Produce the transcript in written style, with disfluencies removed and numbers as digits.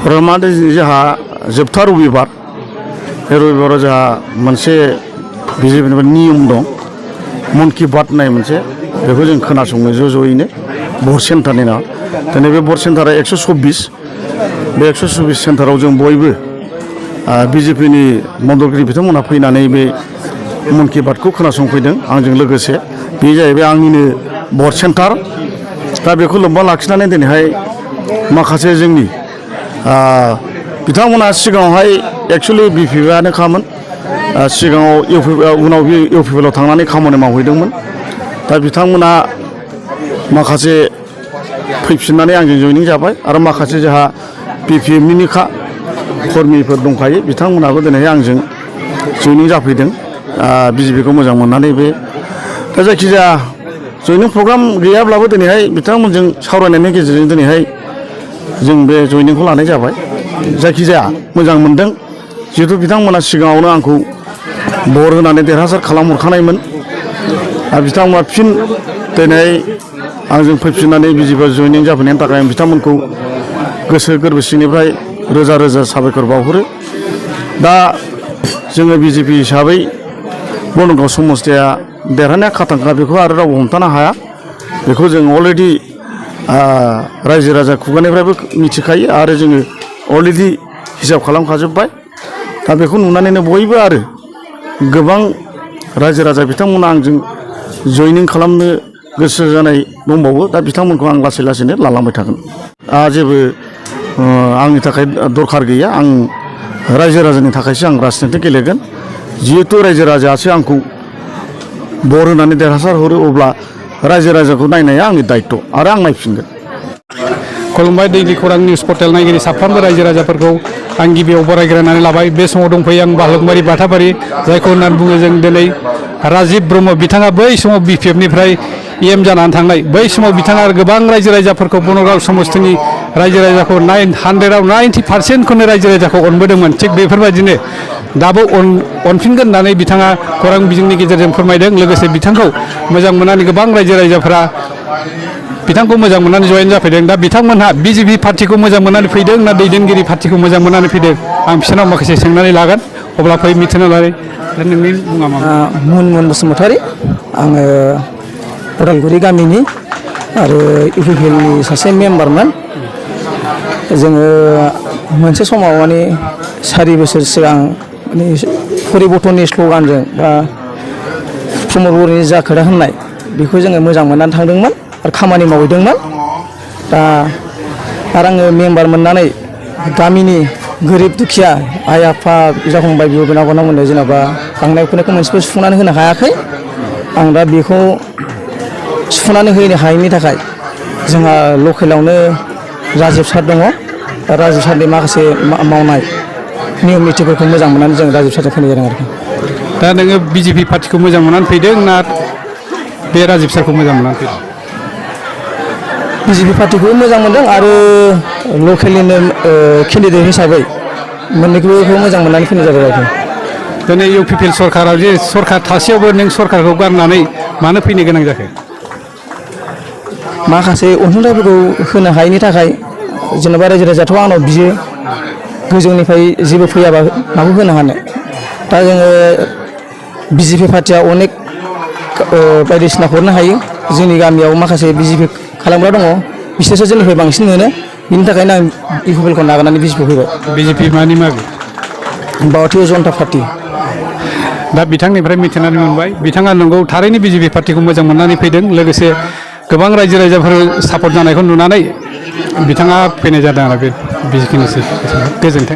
रमादे जोंहा जोबथा रबिबार बे रबिबाराव जोंहा मोनसे बिजेपिनिफ्राय नियम दं मन की बात होननाय मोनसे बेखौ जों खोनासङो ज'यैनो भट सेन्टारनि नामा दिनै बे भट सेन्टारा 124 बे 124 सेन्टाराव जों बयबो बिजेपिनि मददगिरि बिथांमोनहा फैनानै बे मन की बातखौ खोनासंफैदों आंजों लोगोसे बे जाहैबाय आंनिनो भट सेन्टार दा बेखौ लोब्बा लाखिनानै दिनैहाय माखासे जोंनि बिथांमोना सिगाङावहाय एक्सुवेलि बिपिआनोखामोन सिगाङाव उनाव इउपिपिएलआव थांनानै खामानि मावहैदोंमोन दा बिथांमोना माखासे फैफिननानै आंजों जयनिं जाबाय आरो माखासे जोंहा बिपिएमनिनोखा कर्मिफोर दंखायो बिथांमोनाबो दिनैहाय आंजों जयनिं जाफैदों बिजेपिखौ मोजां मोननानै बे दा जायखिजाया जयनिं प्रग्राम गैयाब्लाबो दिनैहाय बिथांमोनजों सावरायनायनि गेजेरजों दिनैहाय जों बे जयनिंखौ लानाय जाबाय जायखिजाया मोजां मोनदों जिहेतु बिथांमोना सिगाङावनो आंखौ भट होनानै देरहासार खालामहरखानायमोन आरो बिथांमोना फिन दिनै आंजों फैफिननानै बिजेपिआव जयनिं जाफैनायनि थाखाय आं बिथांमोनखौ गोसो गोरबो सिंनिफ्राय रोजा रोजा साबायखर बावहरो दा जोङो बिजेपि हिसाबै बनगाव समस्तिया देरहानाया खाथांखा बेखौ आरो रावबो हमथानो हाया बेखौ जों अलरेडि रायजो राजा खुगानिफ्रायबो मिथिखायो आरो जोङो अलरेडि हिसाब खालामखाजोब्बाय दा बेखौ नुनानैनो बयबो आरो गोबां रायजो राजा बिथांमोना आंजों जयनिं खालामनो गोसो जानाय दंबावो दा बिथांमोनखौ आं लासै लासैनो लालांबाय थागोन जेबो आंनि थाखाय दरखार गैया आं रायजो राजानि थाखायसो आं राजनिति गेलेगोन जिहेतु रायजो राजायासो आंखौ भट होनानै देरहासार हरो अब्ला रायजो राजाखौ नायनाया आंनि दायित्व आरो आं नायफिनगोन खुलुमबाय दैलि खौरां निउस पर्टेल नायगिरि साफ्रोमबो रायजो राजाफोरखौ आं गिबियाव बरायग्रोनानै लाबाय बे समाव दंफैयो आं बालुंमारि बाथाबारि जायखौ होननानै बुङो जों दिनै राजिब ब्रह्म बिथाङा बै समाव बिपिएफनिफ्राय एम जानानै थांनाय बै समाव बिथाङा गोबां रायजो राजाफोरखौ बनगाव समस्तिनि रायजो राजाखौ 100आव 90% रायजो राजाखौ अनबोदोंमोन थिग बेफोरबायदिनो दाबो अनफिनगोन होननानै बिथाङा खौरां बिजोंनि गेजेरजों फोरमायदों लोगोसे बिथांखौ मोजां मोननानै गोबां रायजो राजाफोरा बिथांखौ मोजां मोननानै जयेन जाफैदों दा बिथांमोनहा बिजेपि पार्टिखौ मोजां मोननानै फैदों ना दैदेनगिरि पार्टिखौ मोजां मोननानै फैदों आं बिसोरनाव माखासे सोंनानै लागोन अब्ला फै मिथिना लाय नोंनि मुङा मा मुनमुन बसुमतारी आङो उदालगुरि गामिनि आरो इउपिपिएलनि सासे मेम्बारमोन जोङो मोनसे समाव माने 4 बोसोर सिगां माने परिबर्तननि स्ल'गानजों बा प्रमद बर'नि जा खोथा होननाय बेखौ जोङो मोजां मोननानै थांदोंमोन आरो खामानि मावहैदोंमोन दा आरो आङो मेम्बार मोननानै गामिनि गोरिब दुखिया आइ आफा बिदा फंबाय बिब' बिनानावमोननो जेनेबा गांनाय उखैनायखौ मोनसेबो सुफुंनानै होनो हायाखै आं दा बेखौ सुफुंनानै होनो हायैनि थाखाय जोंहा लकेलावनो राजिब सार दङ दा राजिब सारनि माखासे मावनाय नियम नितिफोरखौ मोजां मोननानै जों राजिब सारजों फैनाय जादों आरोखि दा नोङो बिजेपि पार्टिखौ मोजां मोननानै फैदों ना बे राजिब सारखौ मोजां मोननानै फैदों बिजेपि पार्टिखौ मोजां मोनदों आरो लकेलनिनो केन्डिडेट हिसाबै मोननैखौबो मोजां मोननानै फैनाय जाबाय आरोखि दिनै इउपिपिएल सरकाराव जे सरकार थासेयावबो नों सरकारखौ गारनानै मानो फैनो गोनां जाखो माखासे अनसुंथाइफोरखौ होनो हायैनि थाखाय जेनेबा रायजो राजायाथ' आंनाव बियो गोजौनिफ्राय जेबो फैयाबा माखौ होनो हानो दा जोङो बिजेपि पार्टिया अनेक बायदिसिना हरनो हायो जोंनि गामियाव माखासे बिजेपि खालामग्रा दङ बिसोरसो जोंनिफ्राय बांसिन मोनो बिनि थाखायनो आं इउपिपिएलखौ नागारनानै बिजेपिआव फैबाय बिजेपि मानि माबे भारतीय जनता पार्टी दा बिथांनिफ्राय मिथिनानै मोनबाय बिथाङा नंगौ थारैनो बिजेपि पार्टिखौ मोजां मोननानै फैदों लोगोसे गोबां रायजो राजाफोर सापर्ट जानायखौ नुनानै बिथाङा फैनाय जादों आरो बे बिजिनेस गोजोन्थों